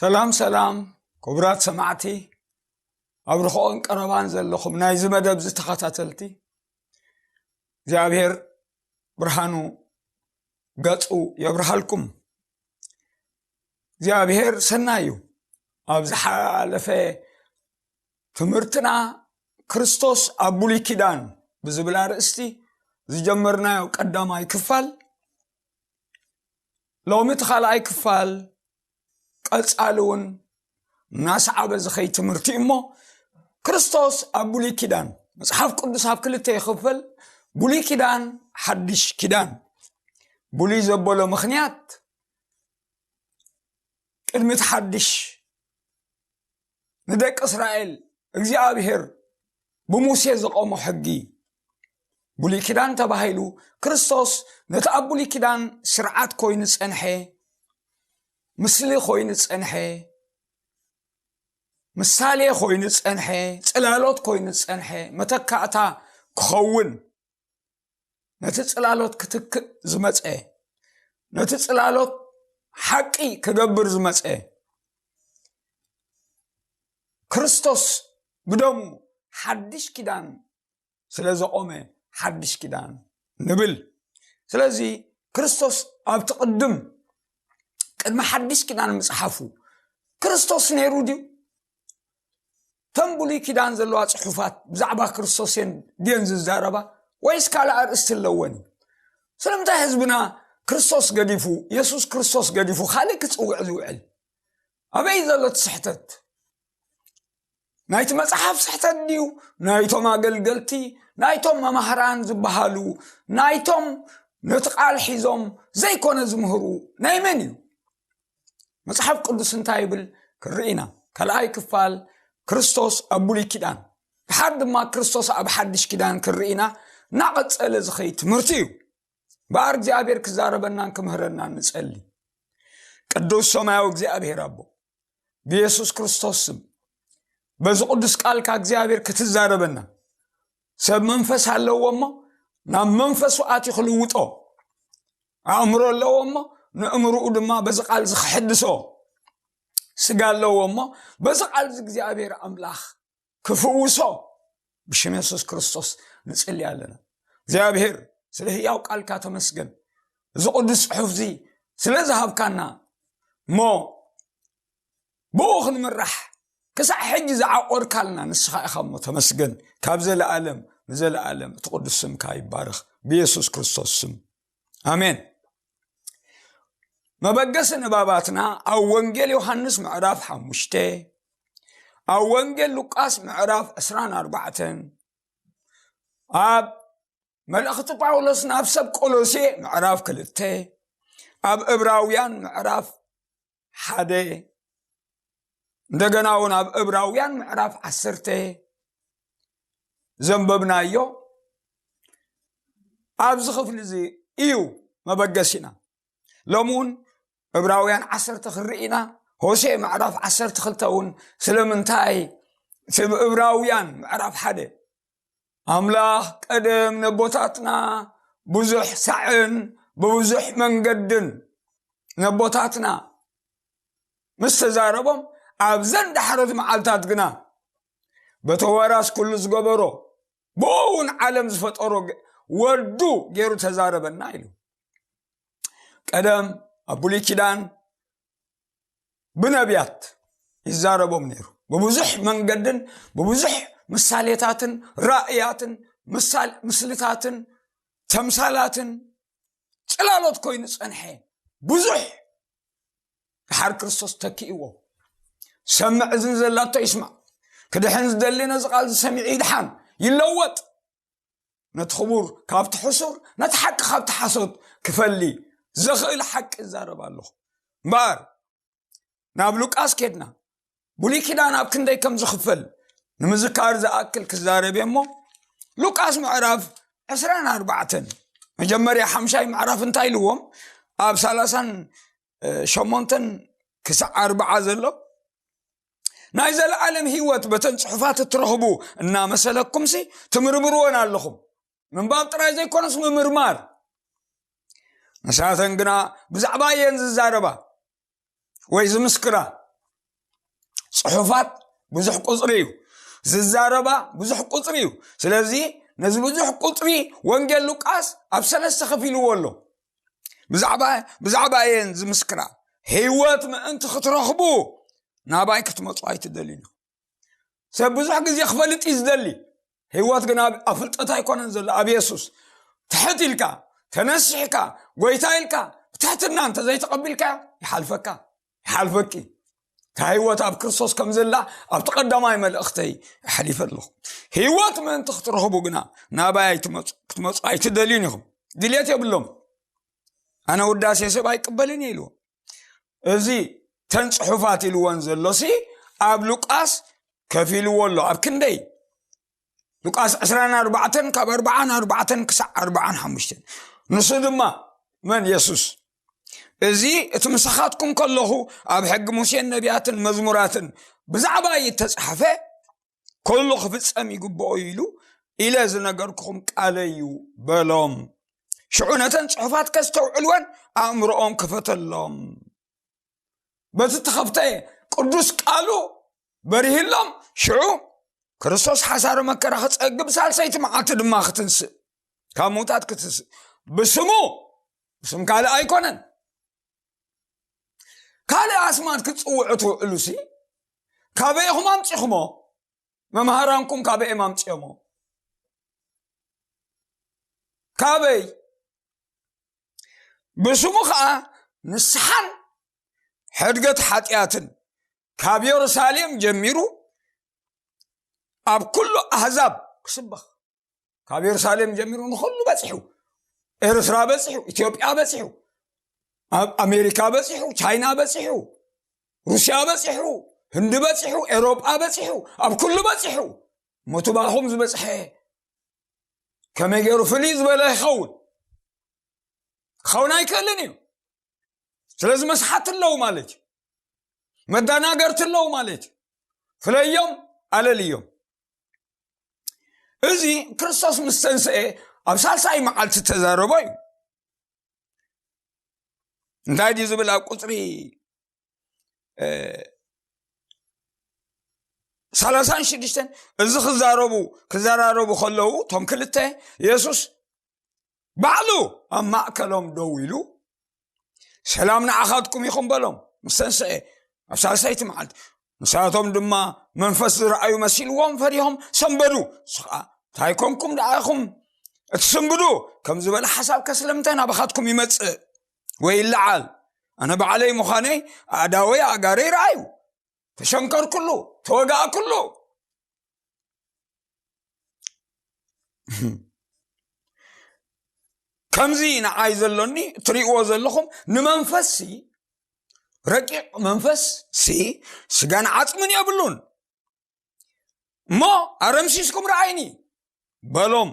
ሰላም ሰላም፣ ክቡራት ሰማዕቲ፣ ኣብ ርሑቕን ቀረባን ዘለኹም ናይዚ መደብ ዝተኸታተልቲ፣ እግዚኣብሔር ብርሃኑ ገጹ የብርሃልኩም። እግዚኣብሔር ሰናይ እዩ። ኣብ ዝሓለፈ ትምህርትና ክርስቶስ ኣብ ብሉይ ኪዳን ብዝብል ኣርእስቲ ዝጀመርናዮ ቀዳማይ ክፋል፣ ሎሚ እቲ ካልኣይ ክፋል ቀጻሊ እውን እናሰዓበ ዝኸይድ ትምህርቲ እዩ። እሞ ክርስቶስ ኣብ ብሉይ ኪዳን፣ መጽሓፍ ቅዱስ ኣብ ክልተ ይኽፈል፣ ብሉይ ኪዳን፣ ሓድሽ ኪዳን። ብሉይ ዘበሎ ምኽንያት ቅድሚ እቲ ሓድሽ ንደቂ እስራኤል እግዚኣብሔር ብሙሴ ዘቆሞ ሕጊ ብሉይ ኪዳን ተባሂሉ፣ ክርስቶስ ነቲ ኣብ ብሉይ ኪዳን ስርዓት ኮይኑ ጸንሐ፣ ምስሊ ኮይኑ ጸንሐ፣ ምሳሌ ኮይኑ ጸንሐ፣ ጽላሎት ኮይኑ ጸንሐ፣ መተካእታ ክኸውን፣ ነቲ ጽላሎት ክትክእ ዝመጸ፣ ነቲ ጽላሎት ሓቂ ክገብር ዝመጸ፣ ክርስቶስ ብደሙ ሓድሽ ኪዳን ስለ ዘቆመ ሓድሽ ኪዳን ንብል። ስለዚ ክርስቶስ ኣብቲ ቅድም፣ ቅድሚ ሓድሽ ኪዳን ምጽሓፉ፣ ክርስቶስ ነይሩ ድዩ? እተን ብሉይ ኪዳን ዘለዋ ጽሑፋት ብዛዕባ ክርስቶስ እየን ድየን ዝዛረባ፣ ወይስ ካልእ ኣርእስቲ ኣለወን እዩ? ስለምንታይ ህዝብና ክርስቶስ ገዲፉ፣ የሱስ ክርስቶስ ገዲፉ ካልእ ክጽውዕ ዝውዕል? ኣበይ ዘሎ እቲ ስሕተት? ናይቲ መጽሓፍ ስሕተት ድዩ? ናይቶም ኣገልገልቲ፣ ናይቶም መማህራን ዝበሃሉ፣ ናይቶም ነቲ ቃል ሒዞም ዘይኮነ ዝምህሩ ናይ መን እዩ? መጽሓፍ ቅዱስ እንታይ ይብል? ክርኢ ኢና። ካልኣይ ክፋል ክርስቶስ ኣብ ብሉይ ኪዳን፣ ድሓር ድማ ክርስቶስ ኣብ ሓድሽ ኪዳን ክርኢ ኢና። እናቐጸለ ዝኸይድ ትምህርቲ እዩ። እምበኣር እግዚኣብሔር ክዛረበናን ክምህረናን ንጸሊ። ቅዱስ ሰማያዊ እግዚኣብሔር ኣቦ፣ ብየሱስ ክርስቶስ ስም፣ በዚ ቅዱስ ቃልካ እግዚኣብሔር ክትዛረበና። ሰብ መንፈስ ኣለዎ እሞ ናብ መንፈሱ ኣትዩ ክልውጦ፣ ኣእምሮ ኣለዎ እሞ ንእምርኡ ድማ በዚ ቃል እዚ ክሕድሶ፣ ስጋ ኣለዎ እሞ በዚ ቃል እዚ እግዚኣብሔር ኣምላኽ ክፍውሶ ብሽም የሱስ ክርስቶስ ንጽሊ ኣለና። እግዚኣብሔር ስለ ህያው ቃልካ ተመስገን። እዚ ቅዱስ ጽሑፍ እዚ ስለ ዝሃብካና እሞ ብኡ ክንምራሕ ክሳዕ ሕጂ ዝዓቆርካልና ንስኻ ኢኻ እሞ ተመስገን። ካብ ዘለኣለም ንዘለኣለም እቲ ቅዱስ ስምካ ይባረኽ። ብየሱስ ክርስቶስ ስም ኣሜን። መበገሲ ንባባትና ኣብ ወንጌል ዮሃንስ ምዕራፍ ሓሙሽተ፣ ኣብ ወንጌል ሉቃስ ምዕራፍ ዕስራን ኣርባዕተን፣ ኣብ መልእኽቲ ጳውሎስ ናብ ሰብ ቆሎሴ ምዕራፍ ክልተ፣ ኣብ እብራውያን ምዕራፍ ሓደ፣ እንደገና እውን ኣብ እብራውያን ምዕራፍ ዓሰርተ ዘንበብናዮ ኣብዚ ክፍሊ እዚ እዩ መበገሲና። ሎሚ እውን እብራውያን ዓሰርተ ክንርኢ ኢና፣ ሆሴዕ ምዕራፍ ዓሰርተ ክልተ እውን። ስለምንታይ? እቲ እብራውያን ምዕራፍ ሓደ ኣምላኽ ቀደም ነቦታትና ብዙሕ ሳዕን ብብዙሕ መንገድን ነቦታትና ምስ ተዛረቦም፣ ኣብዘን ዳሕሮት መዓልታት ግና በተዋራስ ኩሉ ዝገበሮ፣ ብኡ እውን ዓለም ዝፈጠሮ ገ-፣ ወዱ ገይሩ ተዛረበና ኢሉ። ቀደም ኣብ ብሉይ ኪዳን ብነቢያት ይዛረቦም ነይሩ። ብብዙሕ መንገድን ብብዙሕ ምሳሌታትን ራእያትን ምሳል-፣ ምስልታትን ተምሳላትን ጽላሎት ኮይኑ ጸንሐ። ብዙሕ ድሓር ክርስቶስ ተኪእዎ። ሰምዕ እዝኒ ዘላቶ ይስማዕ። ክድሕን ዝደሊ ነዚ ቃል ዝሰሚዑ ይድሓን፣ ይለወጥ። ነቲ ክቡር ካብቲ ሕሱር፣ ነቲ ሓቂ ካብቲ ሓሶት ክፈሊ ዘኽእል ሓቂ እዛረብ ኣለኹ። እምበኣር ናብ ሉቃስ ኬድና፣ ብሉይ ኪዳን ኣብ ክንደይ ከም ዝኽፈል ንምዝካር ዝኣክል ክዛረብ እየ እሞ፣ ሉቃስ ምዕራፍ ዕስራን ኣርባዕተን፣ መጀመርያ ሓምሻይ ምዕራፍ እንታይ ኢልዎም? ኣብ ሰላሳን ሸሞንተን ክሳዕ ኣርባዓ ዘሎ፣ ናይ ዘለኣለም ህይወት በተን ጽሑፋት እትረኽቡ እናመሰለኩምሲ ትምርምርወን ኣለኹም። ምንባብ ጥራይ ዘይኮነስ ምምርማር። ንሳተን ግና ብዛዕባ እየን ዝዛረባ ወይ ዝምስክራ። ጽሑፋት ብዙሕ ቁጽሪ እዩ ዝዛረባ፣ ብዙሕ ቁጽሪ እዩ። ስለዚ ነዚ ብዙሕ ቁጽሪ ወንጌል ሉቃስ ኣብ ሰለስተ ከፊልዎ ኣሎ። ብዛዕባ ብዛዕባ እየን ዝምስክራ። ህይወት ምእንቲ ክትረኽቡ ናባይ ክትመጹ ኣይትደልዩ። ሰብ ብዙሕ ግዜ ክፈልጥ እዩ ዝደሊ። ህይወት ግን ኣብ ኣብ ፍልጠት ኣይኮነን ዘሎ፣ ኣብ የሱስ። ትሕት ኢልካ፣ ተነሲሕካ፣ ጎይታ ኢልካ ብትሕትና እንተዘይተቐቢልካ፣ ይሓልፈካ፣ ይሓልፈኪ። እታ ህይወት ኣብ ክርስቶስ ከም ዘላ ኣብቲ ቀዳማይ መልእኽተይ ኣሕሊፈ ኣለኹ። ህይወት ምእንቲ ክትረኽቡ ግና ናባይ ኣይትመጹ- ክትመጹ ኣይትደልዩን ኢኹም። ድልየት የብሎም። ኣነ ውዳሴ ሰብ ኣይቅበልን እየ ኢልዎ። እዚ ተን ጽሑፋት ኢልወን ዘሎሲ ኣብ ሉቃስ ከፊልዎ ኣሎ። ኣብ ክንደይ? ሉቃስ ዕስራን ኣርባዕተን ካብ ኣርባዓን ኣርባዕተን ክሳዕ ኣርባዓን ሓሙሽተን። ንሱ ድማ መን? የሱስ። እዚ እቲ ምሳኻትኩም ከለኹ ኣብ ሕጊ ሙሴን ነቢያትን መዝሙራትን ብዛዕባ እተጻሕፈ ኩሉ ክፍጸም ይግብኦ ኢሉ ኢለ ዝነገርኩኹም ቃለይ እዩ በሎም። ሽዑ ነተን ጽሑፋት ከስተውዕልወን ኣእምሮኦም ክፈተሎም። በቲ ተኸፍተ ቅዱስ ቃሉ በሪህሎም። ሽዑ ክርስቶስ ሓሳረ መከራ ክጸግብ ሳልሰይቲ መዓልቲ ድማ ክትንስእ፣ ካብ ምውታት ክትንስእ ብስሙ፣ ብስም ካልእ ኣይኮነን። ካልእ ኣስማት ክትጽውዑ ትውዕሉሲ ካበይ ኢኹም ኣምጺኹሞ? መምሃራንኩም ካበይ እዮም ኣምጺኦሞ? ካበይ? ብስሙ ኸኣ ንስሓን ሕድገት ሓጢኣትን ካብ የሩሳሌም ጀሚሩ ኣብ ኩሉ ኣህዛብ ክስበኽ። ካብ የሩሳሌም ጀሚሩ ንኹሉ በጺሑ። ኤርትራ በጺሑ፣ ኢትዮጵያ በጺሑ፣ ኣብ ኣሜሪካ በጺሑ፣ ቻይና በጺሑ፣ ሩስያ በጺሑ፣ ህንዲ በጺሑ፣ ኤሮጳ በጺሑ፣ ኣብ ኩሉ በጺሑ። ሞቱ ባኹም ዝበጽሐ ከመይ ገይሩ ፍልይ ዝበለ ይኸውን? ክኸውን ኣይክእልን እዩ። ስለዚ መስሓት ኣለዉ ማለት እዩ። መዳናገርቲ ኣለዉ ማለት እዩ። ፍለዮም፣ ኣለልዮም። እዚ ክርስቶስ ምስ ተንስኤ ኣብ ሳልሳይ መዓልቲ ተዛረቦ እዩ። እንታይ ድዩ ዝብል ኣብ ቁጽሪ፣ እ፣ ሰላሳን ሽዱሽተን፣ እዚ ክዛረቡ፣ ክዘራረቡ ከለዉ እቶም ክልተ፣ የሱስ ባዕሉ ኣብ ማእከሎም ደው ኢሉ፣ "ሰላም ንዓኻትኩም ይኹን" በሎም። ምስ ተንስኤ ኣብ ሳልሳይቲ መዓልቲ፣ ንሳቶም ድማ መንፈስ ዝረኣዩ መሲልዎም ፈሪሆም ሰንበዱ። ንሱ ኸኣ፣ "እንታይ ኮንኩም ደኣ ኢኹም እትስንብዱ? ከም ዝበለ ሓሳብ ከ ስለምንታይ ናባኻትኩም ይመጽእ ወይ ይለዓል? ኣነ ባዕለይ ምዃነይ ኣእዳወይ ኣእጋረይ ረኣዩ፣ ተሸንከርኩሉ፣ ተወጋእኩሉ። ከምዚ ንዓይ ዘሎኒ እትርእይዎ ዘለኹም ንመንፈስሲ፣ ረቂቕ መንፈስሲ ስጋን ዓጽምን የብሉን። እሞ ኣረምሲስኩም ረኣይኒ" በሎም።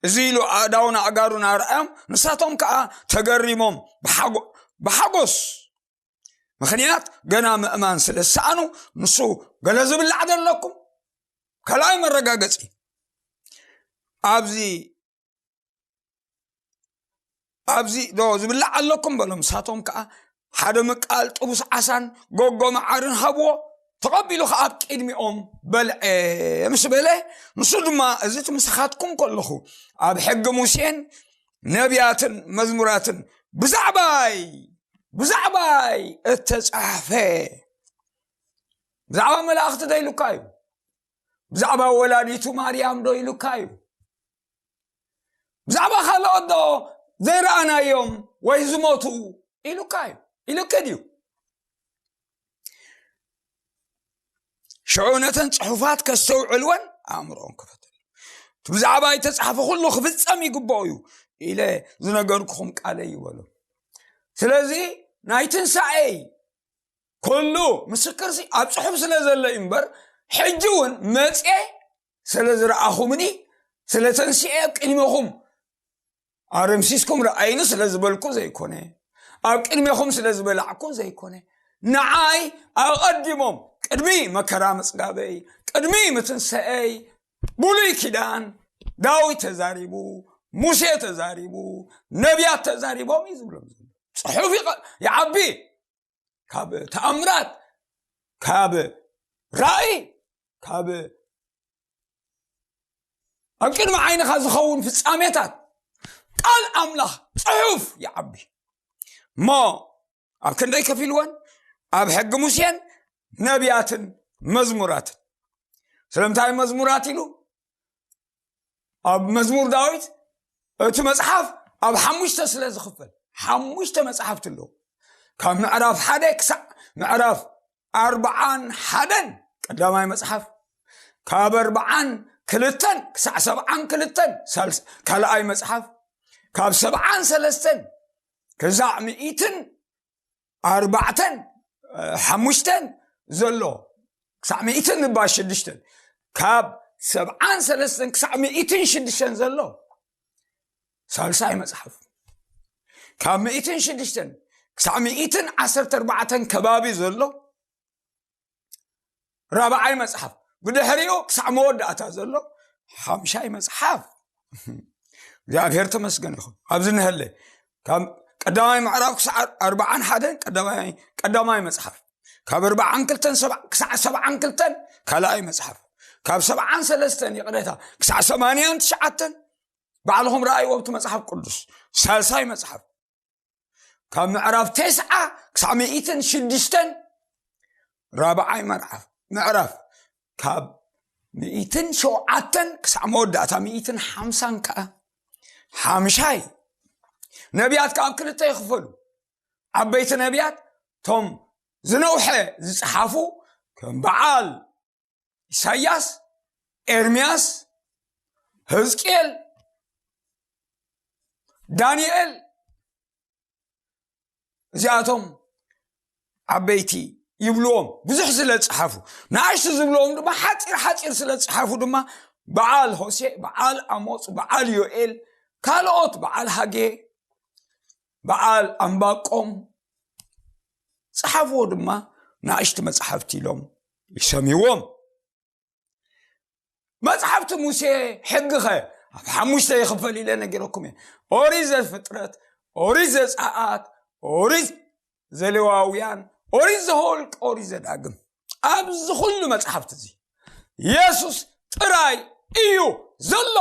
እዚ ኢሉ ኣእዳውን ኣእጋሩን ኣርኣዮም፣ ንሳቶም ከኣ ተገሪሞም ብሓጎ-፣ ብሓጎስ ምኽንያት ገና ምእማን ስለ ዝሰኣኑ፣ ንሱ፣ "ገለ ዝብላዕ ዶ ኣለኩም?" ካልኣይ መረጋገጺ፣ "ኣብዚ፣ ኣብዚ ዶ ዝብላዕ ኣለኩም?" በሎም። ንሳቶም ከኣ ሓደ ምቃል ጥቡስ ዓሳን ጎጎ መዓርን ሃብዎ። ተቐቢሉ ከኣ ኣብ ቅድሚኦም በልዐ ምስ በለ፣ ንሱ ድማ፣ "እዚ እቲ ምሳኻትኩም ከለኹ ኣብ ሕጊ ሙሴን ነቢያትን መዝሙራትን ብዛዕባይ፣ ብዛዕባይ እተጻሕፈ፣ ብዛዕባ መላእኽቲ ዶ ኢሉካ እዩ? ብዛዕባ ወላዲቱ ማርያም ዶ ኢሉካ እዩ? ብዛዕባ ካልኦት ዶ ዘይረኣናዮም ወይ ዝሞቱ ኢሉካ እዩ? ኢሉኪ ድዩ?" ሽዑ ነተን ጽሑፋት ከስተውዕልወን ኣእምሮኦም ክፈተሉ። "እቲ ብዛዕባ እተጻሕፈ ኩሉ ክፍጸም ይግብኦ እዩ ኢለ ዝነገርኩኹም ቃለይ" ይበሉ። ስለዚ ናይ ትንሳኤ ኩሉ ምስክርሲ ኣብ ጽሑፍ ስለ ዘሎ እዩ እምበር፣ ሕጂ እውን መጽየ ስለ ዝረኣኹምኒ፣ ስለ ተንስኤ ኣብ ቅድሜኹም ኣረምሲስኩም ረኣይኒ ስለ ዝበልኩ ዘይኮነ፣ ኣብ ቅድሜኹም ስለ ዝበላዕኩ ዘይኮነ፣ ንዓይ ኣቐዲሞም ቅድሚ መከራ ምጽጋበይ፣ ቅድሚ ምትንስኤይ፣ ብሉይ ኪዳን ዳዊት ተዛሪቡ፣ ሙሴ ተዛሪቡ፣ ነቢያት ተዛሪቦም እዩ ዝብሎም ዘሎ። ጽሑፍ ይቐ-፣ ይዓቢ። ካብ ተኣምራት፣ ካብ ራእይ፣ ካብ ኣብ ቅድሚ ዓይንኻ ዝኸውን ፍጻሜታት፣ ቃል ኣምላኽ ጽሑፍ ይዓቢ። እሞ ኣብ ክንደይ ከፊልወን? ኣብ ሕጊ ሙሴን ነቢያትን መዝሙራትን። ስለምንታይ መዝሙራት ኢሉ? ኣብ መዝሙር ዳዊት እቲ መጽሓፍ ኣብ ሓሙሽተ ስለ ዝኽፈል፣ ሓሙሽተ መጽሓፍቲ ኣለዉ። ካብ ምዕራፍ ሓደ ክሳዕ ምዕራፍ ኣርብዓን ሓደን ቀዳማይ መጽሓፍ፣ ካብ ኣርብዓን ክልተን ክሳዕ ሰብዓን ክልተን ሳልስ-፣ ካልኣይ መጽሓፍ፣ ካብ ሰብዓን ሰለስተን ክሳዕ ሚእትን ኣርባዕተን፣ እ፣ ሓሙሽተን ዘሎ፣ ክሳዕ ሚእትን እባ ሽዱሽተን፣ ካብ ሰብዓን ሰለስተን ክሳዕ ሚእትን ሽዱሽተን ዘሎ ሳልሳይ መጽሓፍ፣ ካብ ሚእትን ሽዱሽተን ክሳዕ ሚእትን ዓሰርተ ኣርባዕተን ከባቢ ዘሎ ራብዓይ መጽሓፍ፣ ብድሕሪኡ ክሳዕ መወዳእታ ዘሎ ሓምሻይ መጽሓፍ። እግዚኣብሔር ተመስገን ይኹን። ኣብዚ ንሀለ ካብ ቀዳማይ ምዕራፍ ክሳዕ ኣርባዓን ሓደን ቀዳማይ፣ ቀዳማይ መጽሓፍ፣ ካብ ኣርባዓን ክልተን ሰብዓ-፣ ክሳዕ ሰብዓን ክልተን ካልኣይ መጽሓፍ፣ ካብ ሰብዓን ሰለስተን ይቕሬታ ክሳዕ ሰማንያን ትሽዓተን ባዕልኹም ረኣይዎ ኣብቲ መጽሓፍ ቅዱስ ሳልሳይ መጽሓፍ፣ ካብ ምዕራፍ ተስዓ ክሳዕ ሚእትን ሽዱሽተን ራብዓይ መርዓፍ ምዕራፍ፣ ካብ ሚእትን ሸውዓተን ክሳዕ መወዳእታ ሚእትን ሓምሳን ከዓ ሓምሻይ። ነቢያት ከዓ ኣብ ክልተ ይኽፈሉ። ዓበይቲ ነቢያት፣ እቶም ዝነውሐ ዝጸሓፉ፣ ከም በዓል ኢሳያስ፣ ኤርምያስ፣ ህዝቅኤል፣ ዳንኤል፣ እዚኣቶም ዓበይቲ ይብልዎም፣ ብዙሕ ስለ ዝጸሓፉ። ንኣሽቱ ዝብልዎም ድማ ሓጺር ሓጺር ስለ ዝጸሓፉ ድማ በዓል ሆሴዕ፣ በዓል ኣሞጽ፣ በዓል ዮኤል፣ ካልኦት በዓል ሃጌ፣ በዓል ኣንባቆም ጸሓፍዎ ድማ ንኣሽቱ መጻሕፍቲ ኢሎም ይሰምይዎም። መጽሓፍቲ ሙሴ ሕጊኸ ኣብ ሓሙሽተ ይኽፈል ኢለ ነጊረኩም እየ። ኦሪት ዘፍጥረት፣ ኦሪት ዘጸኣት፣ ኦሪት ዘሌዋውያን፣ ኦሪት ዘኍልቍ፣ ኦሪት ዘዳግም። ኣብዚ ኩሉ መጽሓፍቲ እዚ የሱስ ጥራይ እዩ ዘሎ።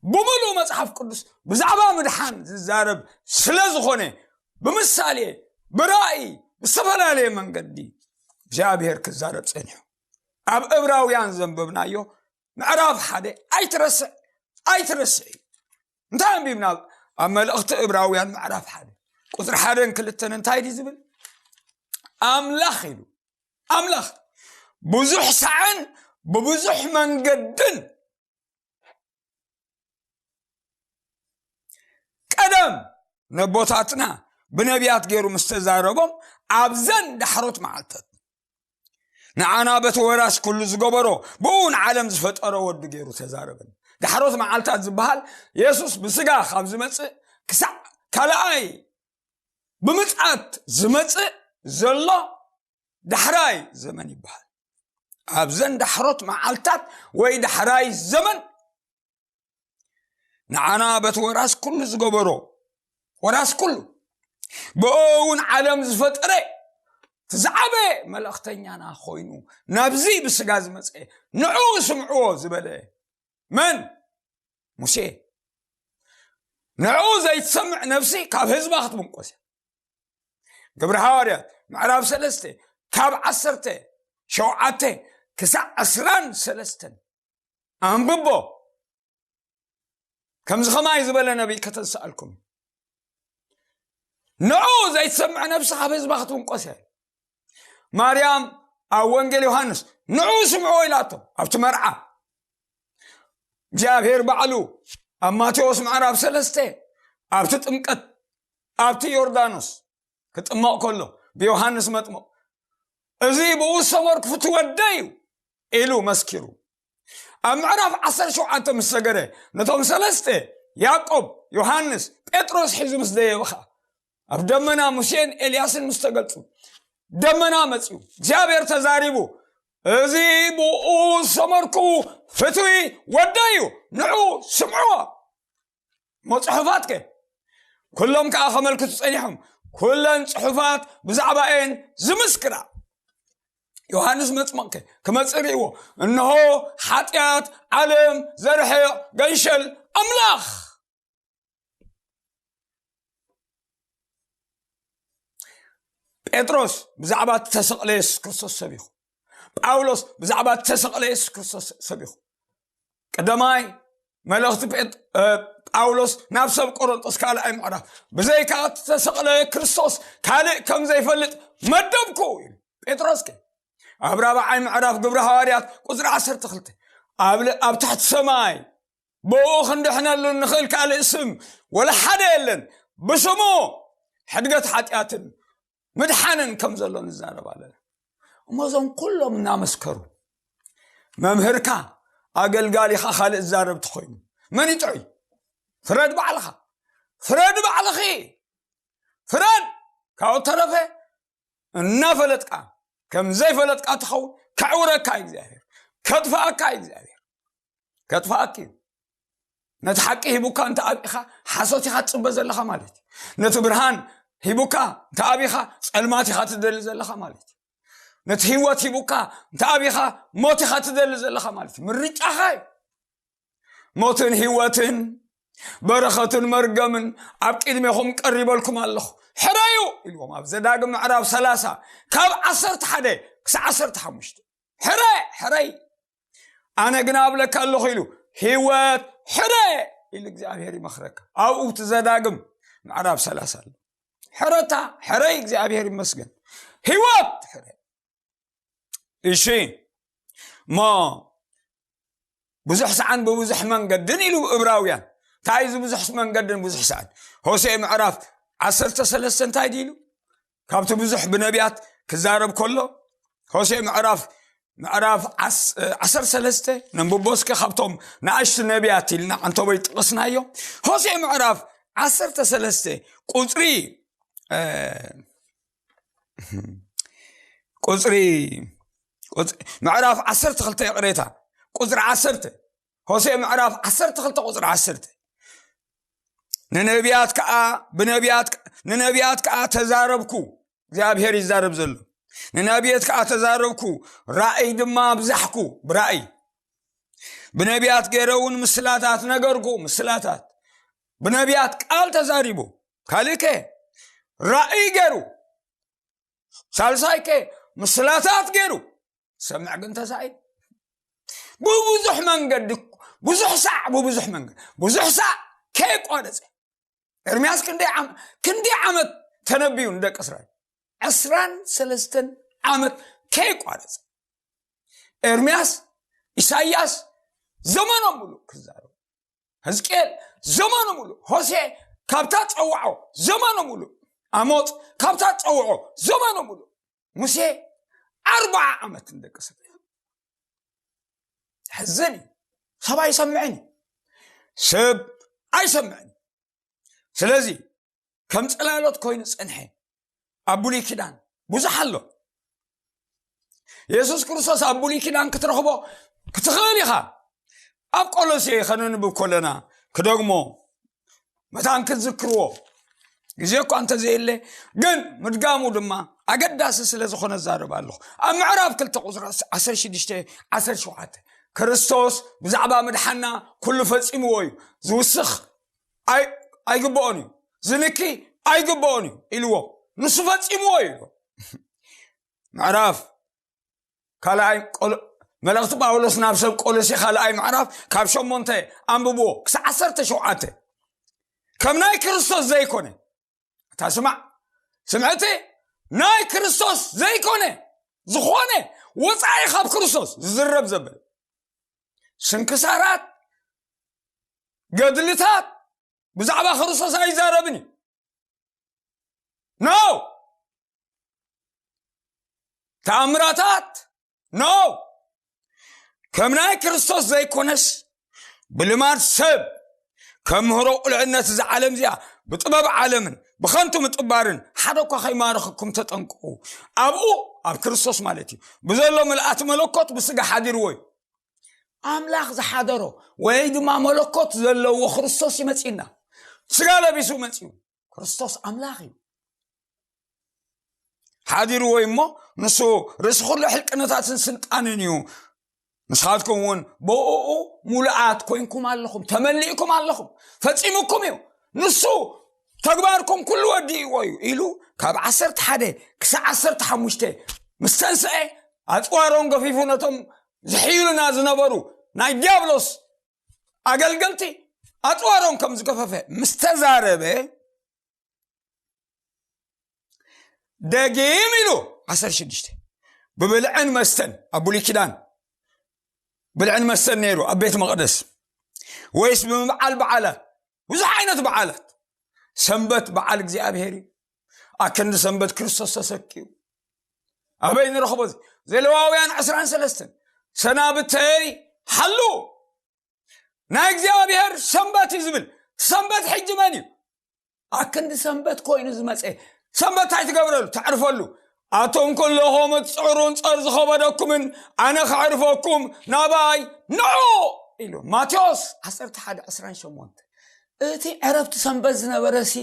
ብምሉእ መጽሓፍ ቅዱስ ብዛዕባ ምድሓን ዝዛረብ ስለ ዝኾነ፣ ብምሳሌ፣ ብራእይ፣ ብዝተፈላለየ መንገዲ እግዚኣብሔር ክዛረብ ጸኒሑ። ኣብ ዕብራውያን ዘንበብናዮ ምዕራፍ ሓደ ኣይትረስዕ፣ ኣይትረስዕ እዩ። እንታይ ኣንቢብና ኣብ መልእኽቲ ዕብራውያን ምዕራፍ ሓደ ቁጽሪ ሓደን ክልተን እንታይ ድዩ ዝብል? ኣምላኽ ኢሉ፣ ኣምላኽ ብዙሕ ሳዕን ብብዙሕ መንገድን ቀደም ነቦታትና ብነቢያት ገይሩ ምስ ተዛረቦም፣ ኣብዘን ዳሕሮት መዓልታት ንዓና በቲ ወራስ ኩሉ ዝገበሮ፣ ብኡ ንዓለም ዝፈጠሮ ወዲ ገይሩ ተዛረበን። ዳሕሮት መዓልታት ዝበሃል የሱስ ብስጋ ካብ ዝመጽእ ክሳዕ ካልኣይ ብምጽኣት ዝመጽእ ዘሎ ዳሕራይ ዘመን ይበሃል። ኣብዘን ዳሕሮት መዓልታት ወይ ዳሕራይ ዘመን ንዓና በቲ ወራስ ኩሉ ዝገበሮ፣ ወራስ ኩሉ፣ ብኡ እውን ዓለም ዝፈጠረ፣ እቲ ዝዓበየ መልእኽተኛና ኮይኑ ናብዚ ብስጋ ዝመጸ፣ ንዑ ስምዕዎ ዝበለ መን? ሙሴ። ንዑ ዘይትሰምዕ ነፍሲ ካብ ህዝባ ክትምንቆስ እያ። ግብሪ ሃዋርያት ምዕራፍ ሰለስተ ካብ ዓሰርተ ሸውዓተ ክሳዕ ዕስራን ሰለስተን ኣንብቦ። ከምዚ ኸማይ ዝበለ ነቢይ ከተንስኣልኩም። ንዑ ዘይትሰምዕ ነፍሲ ካብ ህዝባ ክትምንቆስ እያ። ማርያም ኣብ ወንጌል ዮሃንስ ንዑ ስምዕዎ ኢላቶ ኣብቲ መርዓ። እግዚኣብሔር ባዕሉ ኣብ ማቴዎስ ምዕራፍ ሰለስተ ኣብቲ ጥምቀት ኣብቲ ዮርዳኖስ ክጥመቕ ከሎ ብዮሃንስ መጥምቕ፣ "እዚ ብኡ ዝሰመርኩ ፍትው ወደይ እዩ" ኢሉ መስኪሩ። ኣብ ምዕራፍ ዓሰርተ ሸውዓተ ምስ ሰገደ፣ ነቶም ሰለስተ፣ ያዕቆብ፣ ዮሃንስ፣ ጴጥሮስ ሒዙ ምስ ደየበ ኸኣ፣ ኣብ ደመና ሙሴን ኤልያስን ምስ ተገልጹ፣ ደመና መጺኡ፣ እግዚኣብሔር ተዛሪቡ፣ "እዚ ብኡ ዝሰመርኩ ፍትዊ ወደይ እዩ፣ ንዑ ስምዕዎ።" እሞ ጽሑፋት ከ? ኩሎም ከኣ ከመልክቱ ጸኒሖም፣ ኩለን ጽሑፋት ብዛዕባ እየን ዝምስክራ። ዮሃንስ መጥምቕ ከ ክመጽእ ርእይዎ፣ እንሆ ሓጢኣት ዓለም ዘርሕቕ ገንሸል ኣምላኽ። ጴጥሮስ ብዛዕባ እተሰቕለ የሱስ ክርስቶስ ሰቢኹ። ጳውሎስ ብዛዕባ እተሰቕለ የሱስ ክርስቶስ ሰቢኹ። ቀዳማይ መልእኽቲ ጴጥ- እ፣ ጳውሎስ ናብ ሰብ ቆሮንጦስ ካልኣይ ምዕራፍ፣ ብዘይካ እተሰቕለ ክርስቶስ ካልእ ከም ዘይፈልጥ መደብኩ ኢሉ። ጴጥሮስ ከ ኣብ ራብዓይ ምዕራፍ ግብሪ ሃዋርያት ቁጽሪ ዓሰርተ ክልተ፣ ኣብ ል- ኣብ ትሕቲ ሰማይ ብኡ ክንድሕነሉ እንኽእል ካልእ ስም ወላ ሓደ የለን፣ ብስሙ ሕድገት ሓጢኣትን ምድሓንን ከም ዘሎ ንዛረብ ኣለና። እሞ እዞም ኩሎም እናመስከሩ፣ መምህርካ ኣገልጋሊኻ ካልእ ዝዛረብ ተኾይኑ መን ይጥዑይ? ፍረድ ባዕልኻ፣ ፍረድ ባዕልኺ፣ ፍረድ። ካብኡ ተረፈ እናፈለጥካ ከም ዘይፈለጥካ ትኸውን። ከዕውረካ እዩ እግዚኣብሔር፣ ከጥፍኣካ እዩ እግዚኣብሔር፣ ከጥፍኣኪ እዩ። ነቲ ሓቂ ሂቡካ እንተ ኣብኢኻ ሓሶት ኢኻ ትጽበ ዘለኻ ማለት እዩ። ነቲ ብርሃን ሂቡካ እንተ ኣብኢኻ ጸልማት ኢኻ ትደሊ ዘለኻ ማለት እዩ። ነቲ ህይወት ሂቡካ እንተ ኣብኢኻ ሞት ኢኻ ትደሊ ዘለኻ ማለት እዩ። ምርጫኻ እዩ። ሞትን ህይወትን በረኸትን መርገምን ኣብ ቅድሜኹም ቀሪበልኩም ኣለኹ፣ ሕረዩ ኢልዎም ኣብ ዘዳግም ምዕራፍ ሰላሳ ካብ ዓሰርተ ሓደ ክሳብ ዓሰርተ ሓሙሽተ። ሕረ፣ ሕረይ፣ ኣነ ግና ኣብለካ ኣለኹ ኢሉ፣ ህይወት ሕረ ኢሉ እግዚኣብሔር ይመኽረካ። ኣብኡ እቲ ዘዳግም ምዕራፍ ሰላሳ ኣሎ። ሕረታ፣ ሕረይ፣ እግዚኣብሔር ይመስገን። ህይወት ሕረ። እሺ፣ እሞ ብዙሕ ሰዓን ብብዙሕ መንገድን ኢሉ እብራውያን። እንታይ እዚ ብዙሕ መንገድን ብዙሕ ሰዓን? ሆሴዕ ምዕራፍ ዓሰርተ ሰለስተ እንታይ ድዩ ኢሉ? ካብቲ ብዙሕ ብነቢያት ክዛረብ ከሎ፣ ሆሴዕ ምዕራፍ፣ ምዕራፍ ዓስ-፣ ዓሰርተ ሰለስተ ነንብቦ እስከ፣ ካብቶም ንኣሽቱ ነቢያት ኢልና ዓንተቦይ ጥቕስናዮ። ሆሴዕ ምዕራፍ ዓሰርተ ሰለስተ ቁጽሪ፣ እ፣ ቁጽሪ፣ ቁጽ-፣ ምዕራፍ ዓሰርተ ክልተ ይቕሬታ፣ ቁጽሪ ዓሰርተ፣ ሆሴዕ ምዕራፍ ዓሰርተ ክልተ ቁጽሪ ዓሰርተ። ንነቢያት ከኣ፣ ብነቢያት ከ-፣ ንነቢያት ከኣ ተዛረብኩ፣ እግዚኣብሔር ይዛረብ ዘሎ። ንነቢያት ከኣ ተዛረብኩ፣ ራእይ ድማ ኣብዛሕኩ፣ ብራእይ። ብነቢያት ገይረ እውን ምስላታት ነገርኩ፣ ምስላታት። ብነቢያት ቃል ተዛሪቡ፣ ካልእከ ራእይ ገይሩ፣ ሳልሳይከ ምስላታት ገይሩ፣ ሰምዕ ግን ተሳኢኑ። ብብዙሕ መንገዲ፣ ብዙሕ ሳዕ፣ ብብዙሕ መንገዲ፣ ብዙሕ ሳዕ ከየቋረጸ። ኤርምያስ ክንደይ ዓም-፣ ክንደይ ዓመት ተነብዩ ንደቂ እስራኤል? ዕስራን ሰለስተን ዓመት ከየቋረጸ። ኤርምያስ፣ ኢሳይያስ ዘመኖም ሙሉእ ክዛረቡ። ሕዝቅኤል ዘመኑ ሙሉእ፣ ሆሴዕ ካብታ ጸውዖ ዘመኑ ሙሉእ፣ ኣሞጽ ካብታ ጸውዖ ዘመኑ ሙሉእ፣ ሙሴ ኣርብዓ ዓመት ንደቂ ሰብ። ሕዝን እዩ። ሰብ ኣይሰምዕን እዩ። ሰብ ኣይሰምዕን እዩ። ስለዚ ከም ጽላሎት ኮይኑ ጸንሐ። ኣብ ብሉይ ኪዳን ብዙሕ ኣሎ። የሱስ ክርስቶስ ኣብ ብሉይ ኪዳን ክትረኽቦ ክትኽእል ኢኻ። ኣብ ቆሎሴ ከነንብብ ከለና ክደግሞ መታን ክትዝክርዎ ግዜ እኳ እንተዘየለ፣ ግን ምድጋሙ ድማ ኣገዳሲ ስለ ዝኾነ እዛረብ ኣለኹ። ኣብ ምዕራፍ ክልተ ቁጽሪ ዓሰርተ ሽዱሽተ፣ ዓሰርተ ሸውዓተ፣ ክርስቶስ ብዛዕባ ምድሓና ኩሉ ፈጺምዎ እዩ። ዝውስኽ ኣይ-፣ ኣይግብኦን እዩ። ዝንኪ ኣይግብኦን እዩ ኢልዎ። ንሱ ፈጺምዎ እዩ ኢልዎ። ምዕራፍ ካልኣይ ቆሎ-፣ መልእኽቲ ጳውሎስ ናብ ሰብ ቆሎሴ ካልኣይ ምዕራፍ ካብ ሸሞንተ ኣንብብዎ ክሳብ ዓሰርተ ሸውዓተ። ከም ናይ ክርስቶስ ዘይኮነ፣ እታ ስማዕ፣ ስምዕቲ፣ ናይ ክርስቶስ ዘይኮነ፣ ዝኾነ ወጻኢ ካብ ክርስቶስ ዝዝረብ ዘበለ ስንክሳራት፣ ገድልታት ብዛዕባ ክርስቶስ ኣይዛረብን እዩ። ኖ! ተኣምራታት፣ ኖ! ከም ናይ ክርስቶስ ዘይኮነስ፣ ብልማድ ሰብ ከም ምህሮ ቁልዕነት እዛ ዓለም እዚኣ ብጥበብ ዓለምን ብኸንቱ ምጥባርን ሓደ እኳ ከይማርኸኩም ተጠንቅቑ። ኣብኡ፣ ኣብ ክርስቶስ ማለት እዩ፣ ብዘሎ ምልኣት መለኮት ብስጋ ሓዲርዎ እዩ። ኣምላኽ ዝሓደሮ ወይ ድማ መለኮት ዘለዎ ክርስቶስ ይመጽእና። ስጋ ለቢሱ መጺኡ። ክርስቶስ ኣምላኽ እዩ። ሓዲርዎ እዩ እሞ፣ ንሱ ርእሲ ኩሉ ሕልቅነታትን ስልጣንን እዩ። ንስኻትኩም እውን ብእኡ ሙሉኣት ኮይንኩም ኣለኹም፣ ተመሊእኩም ኣለኹም፣ ፈጺሙኩም እዩ። ንሱ ተግባርኩም ኩሉ ወዲእዎ እዩ ኢሉ ካብ ዓሰርተ ሓደ ክሳብ ዓሰርተ ሓሙሽተ ምስ ተንስአ፣ ኣጽዋሮም ገፊፉ ነቶም ዝሕይሉና ዝነበሩ ናይ ዲያብሎስ ኣገልገልቲ ኣጽዋሮም ከም ዝገፈፈ ምስ ተዛረበ፣ ደጊም ኢሉ ዓሰርተ ሽዱሽተ ብብልዕን መስተን፣ ኣብ ብሉይ ኪዳን ብልዕን መስተን ነይሩ ኣብ ቤት መቕደስ፣ ወይስ ብምብዓል በዓላት? ብዙሕ ዓይነት በዓላት። ሰንበት በዓል እግዚኣብሔር እዩ። ኣክንዲ ሰንበት ክርስቶስ ተሰኪዩ። ኣበይ ንረኽቦ እዚ? ዘሌዋውያን ዕስራን ሰለስተን፣ ሰናብተይ ሓሉ፣ ናይ እግዚኣብሔር ሰንበት እዩ ዝብል። ሰንበት ሕጂ መን እዩ? ኣክንዲ ሰንበት ኮይኑ ዝመፀ። ሰንበት እንታይ ትገብረሉ? ተዕርፈሉ። ኣቶም ኩለኹም እትፅዕሩን ፀር ዝኸበደኩምን ኣነ ከዕርፈኩም ናባይ ንዑ ኢሉ። ማቴዎስ ዓሰርተ ሓደ ዕስራን ሸሞንተ። እቲ ዕረፍቲ ሰንበት ዝነበረ ሲ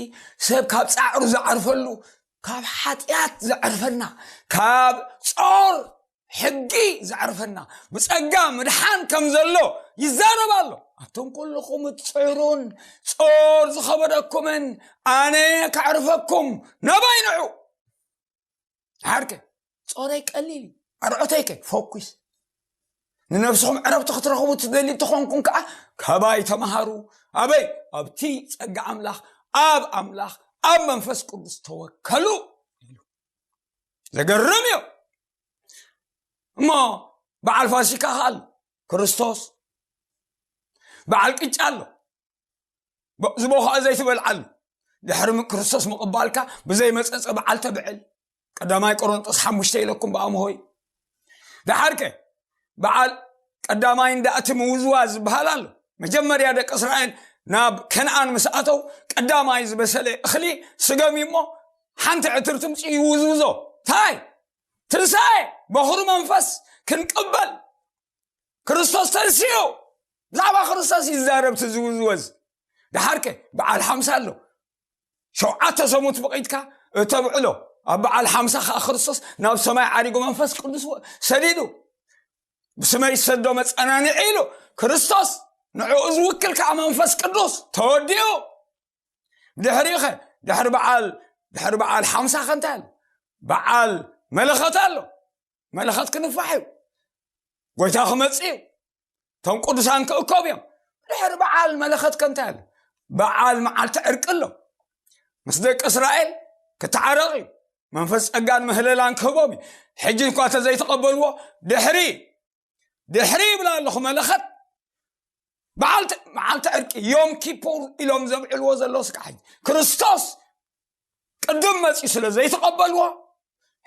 ሰብ ካብ ፃዕሩ ዝዓርፈሉ፣ ካብ ሓጢኣት ዘዕርፈና፣ ካብ ጾር ሕጊ ዘዕርፈና፣ ብጸጋ ምድሓን ከም ዘሎ ይዛረብ ኣሎ። ኣቶም ኩልኹም እትጽዕሩን ጾር ዝኸበደኩምን ኣነ ከዕርፈኩም፣ ናባይ ንዑ። ሓርከ ጾረይ ቀሊል እዩ። ኣርዖተይከ ፎኩስ። ንነብስኹም ዕረፍቲ ክትረኽቡ ትደልዩ እንተኾንኩም ከኣ ካባይ ተምሃሩ። ኣበይ? ኣብቲ ጸጋ ኣምላኽ፣ ኣብ ኣምላኽ፣ ኣብ መንፈስ ቅዱስ ተወከሉ። ዘገርም እዩ። እሞ በዓል ፋሲካ ከ ኣሎ፣ ክርስቶስ። በዓል ቅጫ ኣሎ፣ ብ-፣ ዝቦኸዐ ዘይትበልዓሉ። ድሕሪ ም-፣ ክርስቶስ ምቕባልካ ብዘይ መጸጸ በዓል ተብዕል። ቀዳማይ ቆሮንጦስ ሓሙሽተ ኢለኩም ብኣምሆይ። ደሓርከ በዓል ቀዳማይ እንዳ እቲ ምውዝዋዝ ዝበሃል ኣሎ። መጀመርያ ደቂ እስራኤል ናብ ከነኣን ምስ ኣተው፣ ቀዳማይ ዝበሰለ እኽሊ ስገም እዩ እሞ፣ ሓንቲ ዕትር ትምጽእ ይውዝውዞ። እንታይ? ትንሳኤ፣ በኹሪ መንፈስ ክንቅበል፣ ክርስቶስ ተንሲኡ። ብዛዕባ ክርስቶስ ይዛረብ እቲ ዝውዝወዝ። ደሓርከ በዓል ሓምሳ ኣሎ። ሸውዓተ ሰሙት ፈቒድካ እተብዕሎ። ኣብ በዓል ሓምሳ ከኣ ክርስቶስ ናብ ሰማይ ዓሪጉ መንፈስ ቅዱስ ወ-፣ ሰዲዱ። ብስመይ ዝሰዶ መጸናንዒ ኢሉ ክርስቶስ፣ ንዕኡ ዝውክል ከኣ መንፈስ ቅዱስ ተወዲኡ። ድሕሪኸ፣ ድሕሪ በዓል፣ ድሕሪ በዓል ሓምሳ ከ እንታይ ኣሎ? በዓል መለኸት ኣሎ። መለኸት ክንፋሕ እዩ። ጎይታ ክመጽእ እዩ። እቶም ቅዱሳን ክእከቡ እዮም። ድሕሪ በዓል መለኸት ከ እንታይ ኣሎ? በዓል መዓልቲ ዕርቂ ኣሎ። ምስ ደቂ እስራኤል ክተዓረቕ እዩ። መንፈስ ጸጋን ምህለላን ክህቦም እዩ። ሕጂ እንኳ ተዘይተቐበልዎ፣ ድሕሪ፣ ድሕሪ ይብላ ኣለኹ መለኸት፣ በዓልቲ፣ መዓልቲ ዕርቂ፣ ዮም ኪፑር ኢሎም ዘብዕልዎ ዘለዉ ስቃይ። ክርስቶስ ቅድም መጺኡ ስለ ዘይተቐበልዎ፣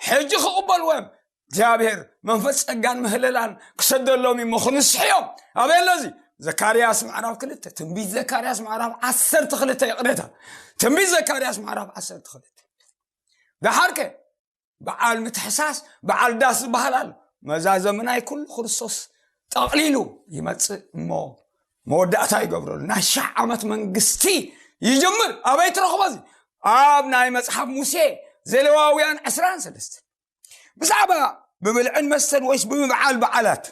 ሕጂ ክቕበልዎ እዮም። እግዚኣብሔር መንፈስ ጸጋን ምህለላን ክሰደሎም እዩ እሞ ክንስሑ እዮም። ኣበይ ኣሎ እዚ? ዘካርያስ ምዕራፍ ክልተ፣ ትንቢት ዘካርያስ ምዕራፍ ዓሰርተ ክልተ፣ ይቕሬታ። ትንቢት ዘካርያስ ምዕራፍ ዓሰርተ ክልተ። ደሓርከ በዓል ምትሕሳስ፣ በዓል ዳስ ዝበሃል ኣሎ። መዛዘሚ ናይ ኩሉ ክርስቶስ ጠቕሊሉ ይመጽእ እሞ መወዳእታ ይገብረሉ። ናይ ሺሕ ዓመት መንግስቲ ይጅምር። ኣበይ ትረኽቦ እዚ? ኣብ ናይ መጽሓፍ ሙሴ ዘሌዋውያን ዕስራን ሰለስተን። ብዛዕባ ብብልዕን መስተን ወይስ ብምብዓል በዓላት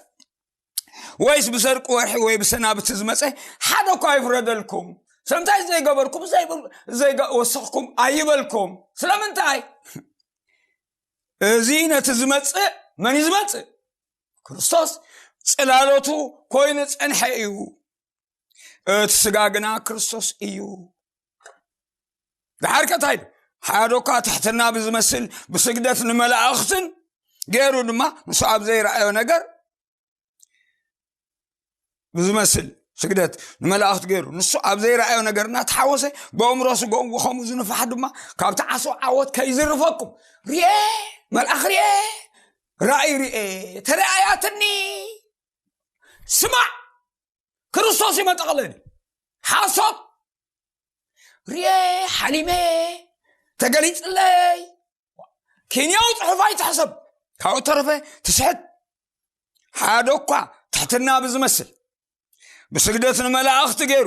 ወይስ ብሰርቂ ወርሒ ወይ ብሰናብቲ ዝመጸ ሓደ እኳ ኣይፍረደልኩም። ስለምንታይ ዘይገበርኩም፣ ዘይብ-፣ ዘይገ-፣ ወሰኽኩም ኣይበልኩም። ስለምንታይ? እዚ ነቲ ዝመጽእ፣ መን እዩ ዝመጽእ? ክርስቶስ ጽላሎቱ ኮይኑ ጸንሐ እዩ። እቲ ስጋ ግና ክርስቶስ እዩ። ደሓር ከ እንታይ ኢሉ? ሓደ እኳ ትሕትና ብዝመስል ብስግደት ንመላእኽትን ገይሩ ድማ ንሱ ኣብ ዘይረኣዮ ነገር ብዝመስል ስግደት ንመላእኽቲ ገይሩ ንሱ ኣብ ዘይረኣዮ ነገር እናተሓወሰ ብእምሮ ስጋኡ ከምኡ ዝንፋሕ ድማ ካብቲ ዓሶ ዓወት ከይዝርፈኩም ርኤ፣ መልኣኽ ርኤ፣ ራእይ ርኤ፣ ተረኣያትኒ፣ ስማዕ፣ ክርስቶስ ይመጠቕለኒ፣ ሓሶት ርኤ፣ ሓሊመ፣ ተገሊጽለይ፣ ኬንያዊ ጽሑፍ ኣይትሕሰብ። ካብኡ ተረፈ ትስሕት። ሓደ እኳ ትሕትና ብዝመስል ብስግደት ንመላእኽቲ ገይሩ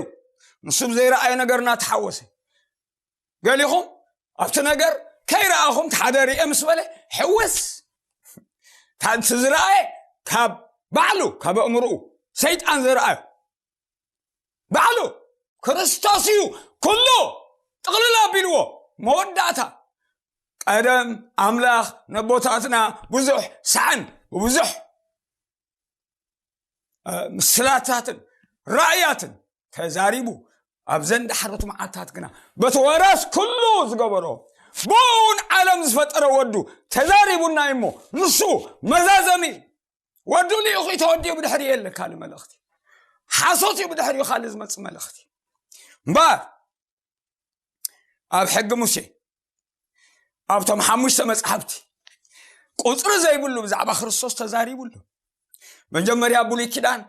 ንሱ ብዘይረኣየ ነገር እናተሓወሰ፣ ገሊኹም ኣብቲ ነገር ከይረኣኹም ሓደ ርኤ ምስ በለ ሕውስ። ታንቲ ዝረኣየ ካብ ባዕሉ፣ ካብ ኣእምርኡ ሰይጣን ዝረኣዩ ባዕሉ ክርስቶስ እዩ። ኩሉ ጥቕልል ኣቢልዎ። መወዳእታ ቀደም ኣምላኽ ነቦታትና ብዙሕ ሳዕን ብብዙሕ ምስላታትን ራእያትን ተዛሪቡ፣ ኣብዘን ዳሕሮት መዓልታት ግና በቲ ወረስ ኩሉ ዝገበሮ ብኡውን ዓለም ዝፈጠረ ወዱ ተዛሪቡና እሞ፣ ንሱ መዛዘሚ ወዱ ልኢኹ ተወዲኡ ብድሕሪ የለ ካልእ መልእኽቲ። ሓሶት እዩ ብድሕሪኡ ካልእ ዝመጽእ መልእኽቲ። እምበር ኣብ ሕጊ ሙሴ ኣብቶም ሓሙሽተ መጽሓፍቲ ቁጽሪ ዘይብሉ ብዛዕባ ክርስቶስ ተዛሪቡ ኣሎ። መጀመርያ ብሉይ ኪዳን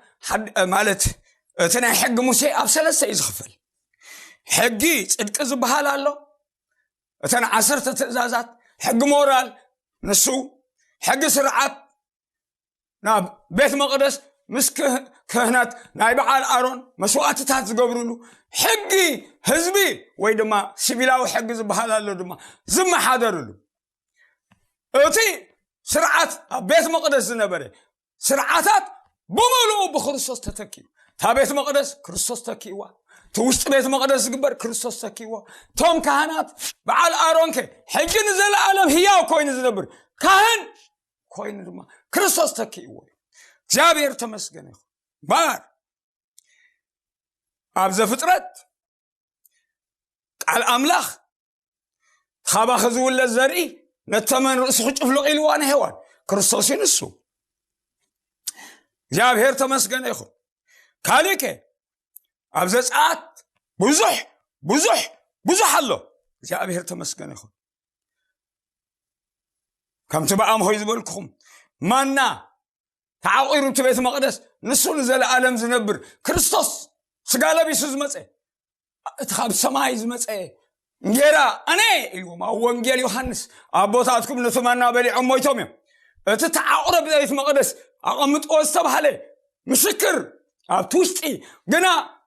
ማለት እቲ ናይ ሕጊ ሙሴ ኣብ ሰለስተ እዩ ዝኽፈል። ሕጊ ጽድቂ ዝበሃል ኣሎ፣ እተን ዓሰርተ ትእዛዛት፣ ሕጊ ሞራል፣ ንሱ ሕጊ ስርዓት፣ ናብ ቤት መቕደስ ምስ ክህ- ክህነት ናይ በዓል ኣሮን መስዋዕትታት ዝገብርሉ፣ ሕጊ ህዝቢ ወይ ድማ ሲቪላዊ ሕጊ ዝበሃል ኣሎ ድማ ዝመሓደርሉ። እቲ ስርዓት ኣብ ቤት መቕደስ ዝነበረ ስርዓታት ብምሉኡ ብክርስቶስ ተተኪኡ። እታ ቤት መቕደስ ክርስቶስ ተኪእዋ። እቲ ውሽጢ ቤት መቕደስ ዝግበር ክርስቶስ ተኪእዎ። እቶም ካህናት፣ በዓል ኣሮን ከ ሕጂ ንዘለኣለም ህያው ኮይኑ ዝነብር ካህን ኮይኑ ድማ ክርስቶስ ተኪእዎ እዩ። እግዚኣብሔር ተመስገን ይኹን። እምበር ኣብ ዘፍጥረት ቃል ኣምላኽ፣ ካባኺ ዝውለድ ዘርኢ ነተመን ርእሱ ክጭፍልቕ ኢልዋ ንሄዋን። ክርስቶስ እዩ ንሱ። እግዚኣብሔር ተመስገነ ይኹን። ካሊእ ከ ኣብ ዘጸኣት ብዙሕ ብዙሕ ብዙሕ ኣሎ። እግዚኣብሔር ተመስገነ ይኹን። ከምቲ ብኣምሆይ ዝበልኩኹም፣ ማና ተዓቂሩ እቲ ቤት መቕደስ፣ ንሱ ንዘለኣለም ዝነብር ክርስቶስ ስጋ ለቢሱ ዝመጸ፣ እቲ ካብ ሰማይ ዝመጸ እንጌራ ኣነ ኢልዎም ኣብ ወንጌል ዮሃንስ። ኣቦታትኩም ነቲ ማና በሊዖም ሞይቶም እዮም። እቲ ተዓቑረ ቤት መቕደስ ኣቐምጥዎ ዝተባህለ ምስክር ኣብቲ ውሽጢ ግና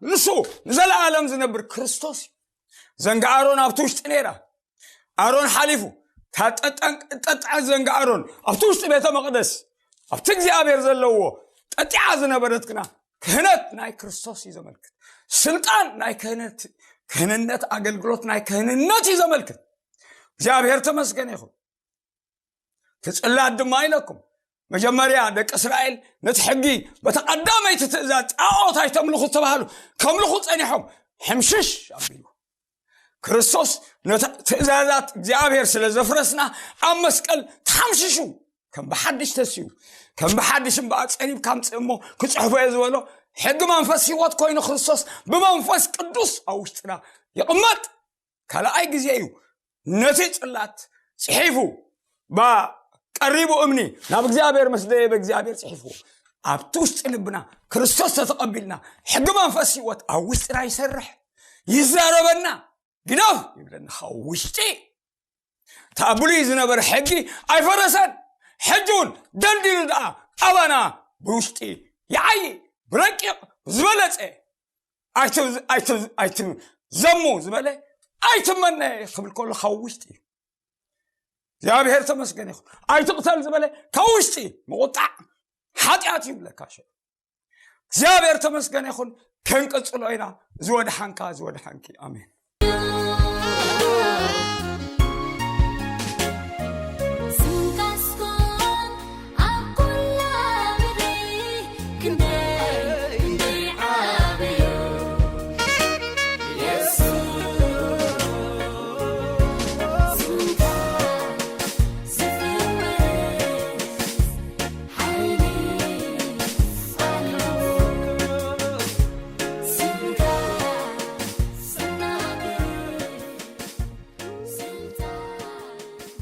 ንሱ ንዘለኣለም ዝነብር ክርስቶስ እዩ። ዘንጋ ኣሮን ኣብቲ ውሽጢ ነይራ። ኣሮን ሓሊፉ፣ እታ ጠጣን- ጠጣን ዘንጋ ኣሮን ኣብቲ ውሽጢ ቤተ መቕደስ ኣብቲ እግዚኣብሔር ዘለዎ ጠጢዓ ዝነበረት ግና ክህነት ናይ ክርስቶስ እዩ ዘመልክት። ስልጣን ናይ ክህነት፣ ክህንነት፣ ኣገልግሎት ናይ ክህንነት እዩ ዘመልክት። እግዚኣብሔር ተመስገን ይኹን። ትጽላት ድማ ኢለኩም፣ መጀመርያ ደቂ እስራኤል ነቲ ሕጊ በቲ ቀዳመይቲ ትእዛዝ ጣዖት ኣይተምልኹ ዝተባህሉ ከምልኹ ጸኒሖም፣ ሕምሽሽ ኣቢሉ። ክርስቶስ ነቲ ትእዛዛት እግዚኣብሔር ስለ ዘፍረስና ኣብ መስቀል ተሓምሽሹ፣ ከም ብሓድሽ ተስዩ። ከም ብሓድሽ እምበኣር ጸሪብካ ኣምጽእ እሞ ክጽሕፎ እየ ዝበሎ ሕጊ መንፈስ ህይወት ኮይኑ፣ ክርስቶስ ብመንፈስ ቅዱስ ኣብ ውሽጥና ይቕመጥ። ካልኣይ ግዜ እዩ ነቲ ጽላት ጽሒፉ፣ ባ ቀሪቡ እምኒ ናብ እግዚኣብሔር ምስ ደየበ እግዚኣብሔር ጽሒፍዎ። ኣብቲ ውሽጢ ልብና ክርስቶስ ተተቐቢልና፣ ሕጊ መንፈስ ህይወት ኣብ ውሽጥና ይሰርሕ፣ ይዛረበና፣ ግደፍ ይብለና። ካብ ውሽጢ እታ ብሉይ ዝነበረ ሕጊ ኣይፈረሰን። ሕጂ እውን ደልዲሉ ደኣ ኣባና ብውሽጢ ይዓዪ። ብረቂቕ ዝበለጸ ኣይት- ኣይት- ኣይትዘሙ ዝበለ ኣይትመነ ክብል ከሎ ካብ ውሽጢ እዩ። እግዚኣብሔር ተመስገን ይኹን። ኣይትቕተል ዝበለ ካብ ውሽጢ ምቑጣዕ ሓጢኣት እዩ ይብለካ። ሸ እግዚኣብሔር ተመስገን ይኹን። ክንቅጽሎ ኢና። ዝወድሓንካ ዝወድሓንኪ። ኣሜን።